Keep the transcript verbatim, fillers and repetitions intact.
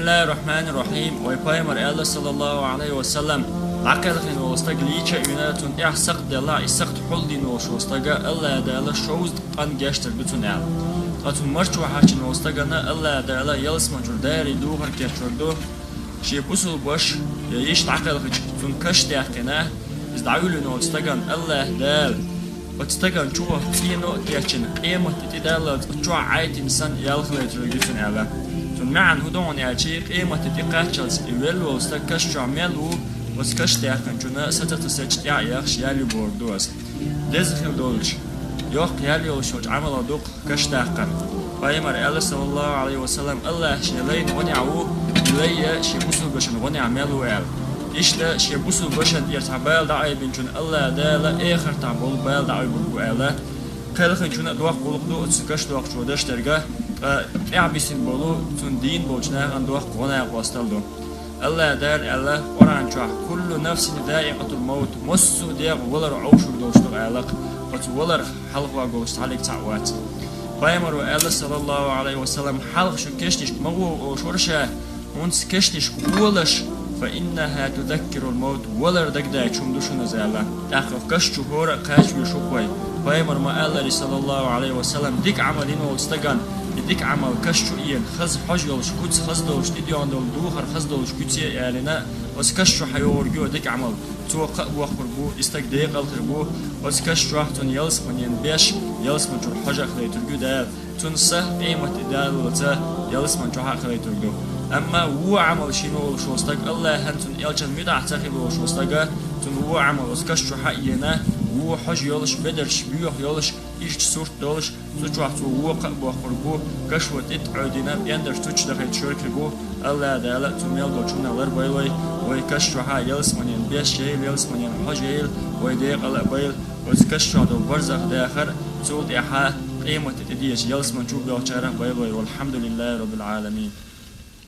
Бисмиллахир-рахманир-рахим. Вай пайхамар аьлла, саллаллаху алейхи ва саллам, дӀакхелхина волу стаг лийча а вина, цунна тӀехь сакхт делла, и сакхт хьулдина волуш волу стага Аллах Дала шовзткъа къан гечдерг ду цунна аьлла. Ткъа цунна марчо хьаьччина волу стагана Аллах Дала ялсманчуьра дарий духар кечвар ду, шен бусулбаш я йиш дӀакхелхича, цунна каш даьккхина, иза дӀавуьллина волчу стагана Аллах Дала оцу стагана чу цӀено а кечйина, къематде тӀедаллалц оцу чохь Ӏайтина санна ял хилийтарг ю цунна аьлла. Цунна маьӀна хӀун ду хьуна аьлча, къематде тӀекхаччалц и велла волу стаг каш чохь мел ву, оцу каш даьккхинчунна саца ца сецча тӀаьхьа яхаш ял ю бохург ду аса. Деза хила долчу, йоккха ял йолуш йолчу Ӏамалех ду-кх каш даккхар. Пайхамар аьлла, саллаллаху алейхи ва саллам, Аллах шен лайна гӀонехь ву, и лай а шен бусулбашан гӀонехь мел ву аьлла. Иштта шен бусулбашан тӀера цхьа бала дӀаайбинчунна Аллах Дала эхартахь болу бала дӀаайбург бу аьлла. Кхелхинчунна а доккха гӀуллакх ду оцу каш доккхучо даш дерг, ткъа тӀаьхьабисина болу цунна дийна болчу нахана доккха гӀо-накъосталла ду. Аллах Дала аьлла Къуръан чохь: «Куллу нафсин заикъатул маут», массо а дегӀ валар Ӏовшург долуш ду аьлла-кх, оцу валарх хьалхаван волуш цхьаллиг цхьаъ вац. Пайхамаро аьлла, саллаллаху алейхи ва саллам, хьалха шу кешнашка ма гӀо олуш вара ша, хӀунца кешнашка гӀолаш, фа иннаха тузаккирул маут, валар дагадайташ хӀума ду шуна иза аьлла. ТӀаккха каш чу хӀора а кхачавеш ву-кх вай. Пайхамар ма-аллара, саллаллаху алейхи ва саллам, дика Ӏамал йина волчу стагана, и дика Ӏамал каш чу эна, хаза хьожа йолуш, куц хаза долуш, тӀедоьгӀна долу духар хаза долуш гуьце а ялийна, оцу каш чу хьайогӀург ю дика Ӏамал. Цо кхаъ боккхург бу, и стаг декъал хир бу, оцу каш чохь цунна ялсаманин беш, ялсаманчуьра хьожа а хилийтург ю Дала. Цунна са къематде даллалца ялсаман чохь а хилийтург ду. Амма вон Ӏамал шина волуш волу стаг, Аллахьан, цунна элчан муьтӀахь ца хила волуш волу стага, цунна вон Ӏамал оцу каш чохь а йина, вон хьожа йолуш, бедарш боьха йолуш, ирча сурт долуш, цу чохь цо вон кхаъ боккхург бу, кашо тӀе а Ӏоьдина, пӀендарш цу чу дахийта шоркхи бу, Аллах Дала цу мел долчу хӀуманах ларбойла вай, вай каш чохь а ялсаманин беш яйла, ялсаманин хьожа яйла, вай декъал а байла, оцу каш чохь долу барзах дахар, цул тӀаьхьа къематде тӀедеша ялсаман чу боьлхучарах байла вай. Валхьамдулиллахи роббил Ӏаламин.